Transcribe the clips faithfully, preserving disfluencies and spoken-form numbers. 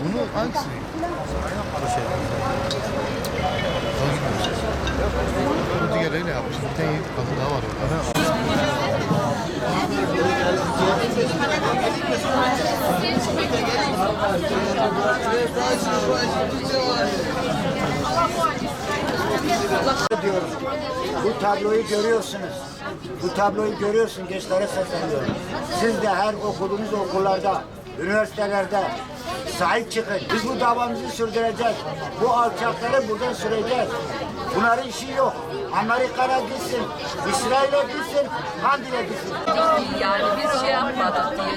Bunu hangisi? Bu şey. Bu diğerleriyle yapmış. Bir tane kadın daha var orada. Diyorum. Bu tabloyu görüyorsunuz. Bu tabloyu görüyorsun, gençlere sesleniyorum. Siz de her okuduğunuz okullarda, üniversitelerde sahip çıkın. Biz bu davamızı sürdüreceğiz. Bu alçakları buradan süreceğiz. Bunların işi yok. Amerika'ya gitsin, İsrail'e gitsin, Mardin'e gitsin. Yani biz şey yapmadık diye,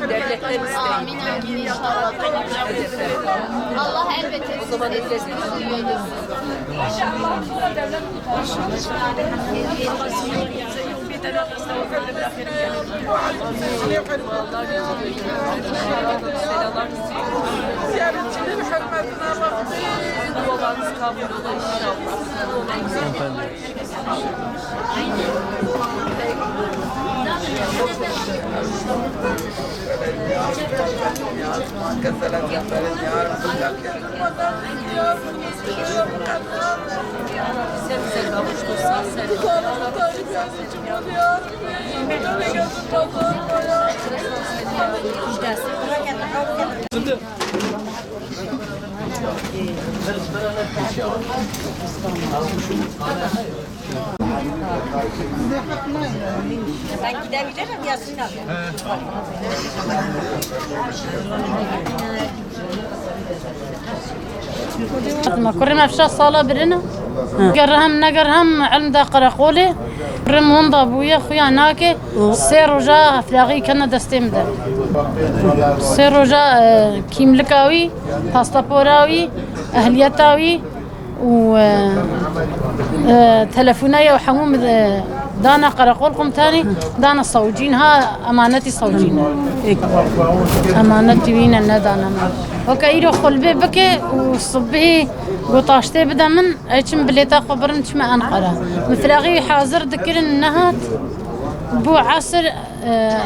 devlet devletten isteyin. Allah elbette. O zaman öyle. Ziyaretçilerin hürmetine baktı. Dualarınız kabul olur inşallah. Sen bize kavuştursan sen. Kurê me şeş sala birine. Gerhem negerhem ilm da qereqolê. Kurê min winda bûye, xuya nake. Sê roja firaxî kene destê min de. Sê roja, e, kîmlika wî, paspora wî, ehliyeta wî, û, e, e, telefoneya û hemû min, e, dana qereqol komutanî, dana sewcîn ha emanetî sewcîn. Emanetî wî ne, nedana min. Weke îro xulbê bike û sibihî gotaştê bide min, ez çim bilêta xwe birim çime Enqere. Min firaqî hazir dikirin nehat, bû esir, e,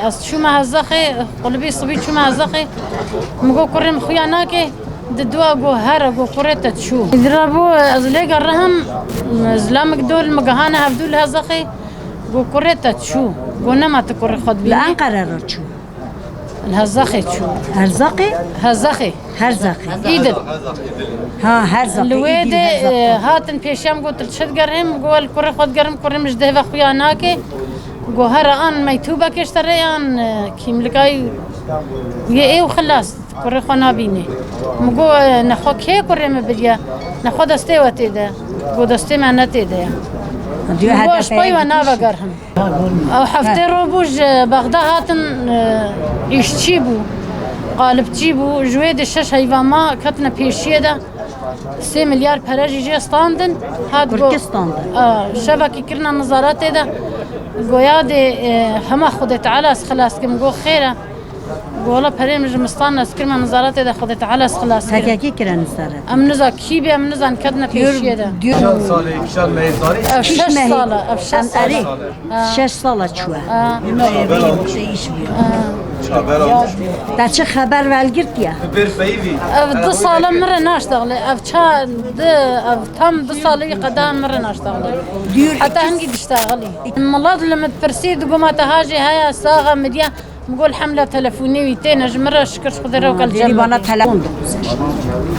ez çûme Hezexê, qulibî sibî çûme Hezexê. Min got, "Kurê min xuya nake." Di dua got, "Here," got, "Kurê te çû." Dira bû, ez lê gerihim, zilamik dol min gihane hevdû li Hezexê. Got, "Kurê te çû." Got, "Nema tu kurê xwe dibînî." Li Enqere re çû. Li Hezexê çû. Herzaqê? Hezexê. Herzaqê. Îdil. Ha, Herzaqê. Li wê de, e, hatin pêşiya min, got, "Li çi digerihim?" Got, "Li kurê xwe digerim, kurê min ji deh ve xuya nake." Got, "Here an meytûbekê ji te re yan, e, kîmlikayî yê ê û xilas, kurê xwe nabînê." Min got, "E, nexwe kê kurê min biriye? Nexwe destê we tê de?" Got, "Destê me ne tê de ye." Min got, "Ez pey we navegerhim." Ew heftê roj bû ji Bexda hatin, e, îşçî bû, qalibçî bû. Ji wê de şeş heyva ma ketine pêşiyê de. Sê milyar pere jî jê standin. Hat go-, Kurkê standin. A, şevekî kirine nizaretê de. Goya dê, e, hema Xwedê Teala ez xilas kim. Go xêr e. Go wela perê min ji min stand ez kirime nizaretê de, Xwedê Teala ez xilas kim. Hekekî kire nizaret. Em niza kî bê, em nizan ketine pêşiyê de. Diyor, diyor. Ev şeş sal e, ev şeş sal e. Ha. Şeş sala çûye. Ha. Te çi xeber velgirtiye? Ev du sal e min re naştexile. Ev ça di, ev tam du sal e qeda min re naştexile. Heta hingî diştexilî. Milet li min dipirsî, digo ma te hajê heye, sax e, min diye. Min got, "Elhamdulillah, telefonê wî têne ji min re, şikir ji Xwedê re weke li cem me." Bana telefon dixuze.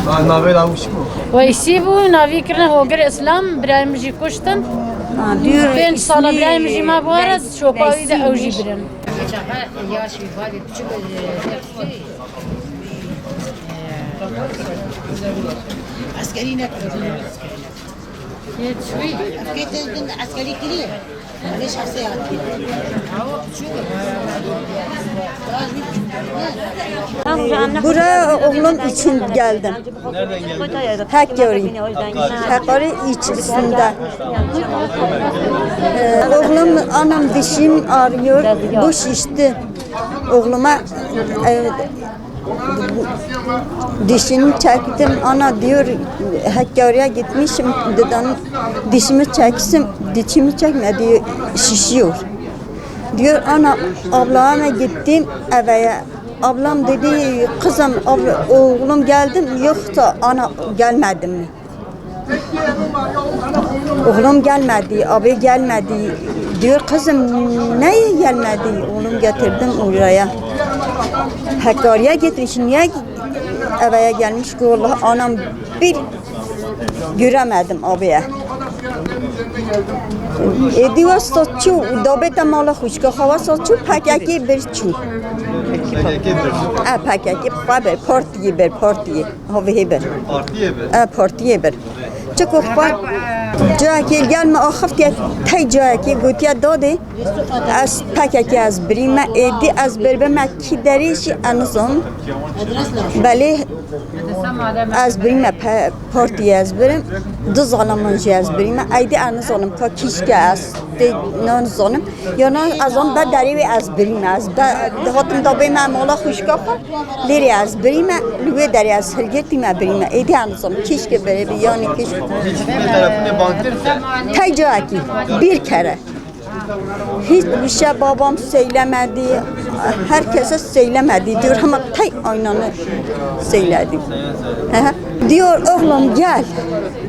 Ha, navê la wî çi bû? Weysî bû, navî kirine Hogir Îslam, birayê min jî kuştin. Ha, diyor, pênc sala ismi birayê min jî ma bi were, Veys-, çopa wî de ew jî Veysîmiş. Birin. Eskerî ne. Eskerî kiriye. Buraya oğlum için geldim. Hakkari. Hakkari iç üstünde. Ee, oğlum, anam dişim ağrıyor, bu şişti. Oğluma, e, dişini çektim, ana diyor, Hakkari'ye gitmişim, dedim, dişimi çeksin, dişimi çekme diyor, şişiyor. Diyor, "Ana, ablama gittim eve. Ablam dedi, kızım, abla, oğlum geldim." Yoksa ana, gelmedim mi? Oğlum gelmedi, abi gelmedi. Diyor, "Kızım, neye gelmedi?" Oğlum getirdim oraya. Hakkari'ye gitmiş. Niye eve gelmiş ki? Vallahi anam bir göremedim abiye. E, diwa saçu, dabeta mala xuşka xawa saçu, P K K bir çu. E, P K K, xwa bir, partiye bir, partiye. Havê hê bir. Partiyê bir. E, partiye bir. Çiko xwe cayekê gel me axiftiye, tey cayekê gotiye dadê, ez P K K ez birî me, êdî ez bir bime kî derê jî ez nizam. Belê ez birî me pe-, partiyê ez birim. Du zalaman jî ez birî me. Êdî ez nizanim ka kîşke ez tê nizanim. Yana ez an be derê wê ez birî me. Ez be, dihatim da bê me mala xuşka xwe. Lêrê ez birîme, li wê derê ez hilgirtîme birîme. Êdî em zim, kîşkê berê bi, yanî kîşk. Hiç bir telefonê bang kir te? Tey cayekî, bir kere. Hiç bir şey babam söylemedi, herkese söylemedi diyor ama tey aynanı söyledi. Hı hı. Diyor, "Oğlum gel,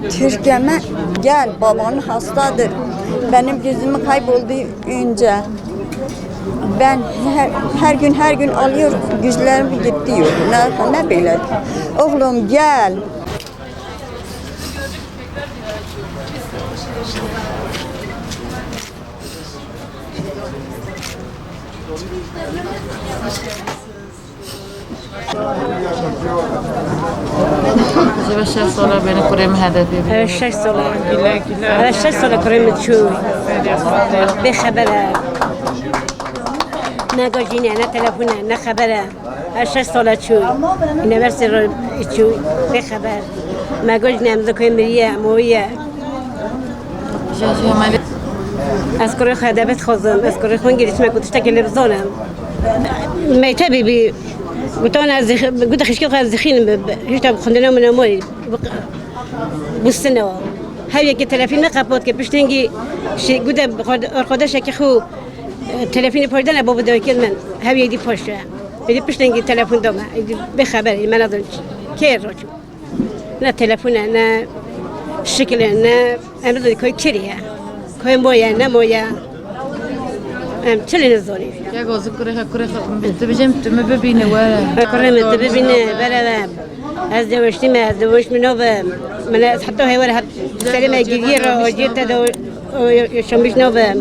Türkiye'me gel, baban hastadır. Benim gözümü kayboldu önce." Ben her, her gün, her gün alıyor, güçlerim gidiyor. Ne, ne böyle? Oğlum gel. Ji ve şeş sala bêne kurê min hedefê bî. Ev şeş sala. Ev şeş sala kurê min çû. Bê xeber e. Ne gajîne, ne telefon e, ne xeber e. Ev şeş sala çû. Üniversite re çû. Bê xeber. Me gajîne, em zikê miriye, moye. Ez kurê xwe hedefê dixwazim. Ez kurê xwe gelişme ku tiştekê lê bizanim. Mektebê bî. Gotan ez zix-, gote xişkê xwe ez dixînim. Hişta xwendina min nemayî. Bistine. Her yekê telefîn me qepat ke piştengî şi-, gote arkadaşekî xwe, e, telefînê pay dane baba dayikê min. Her yekî paşe. Êdî piştengî telefon dame. Êdî bê xeber, ê me nadin kê roçû. Ne telefon e, ne şikil e, ne em nizanin koy kirî ye. Koy moye, ne moye. Em çi lê nizanin. Ya gazi kurê xwe, kurê xwe, tu bijim tu mi bibîne were. Kurê min tu bibîne, bere ve. Ez deweştî me, ez deweşt min nove. Min ez heta hêwer het serê me giriyê re, aciyê te de o, o, yaşamış nove.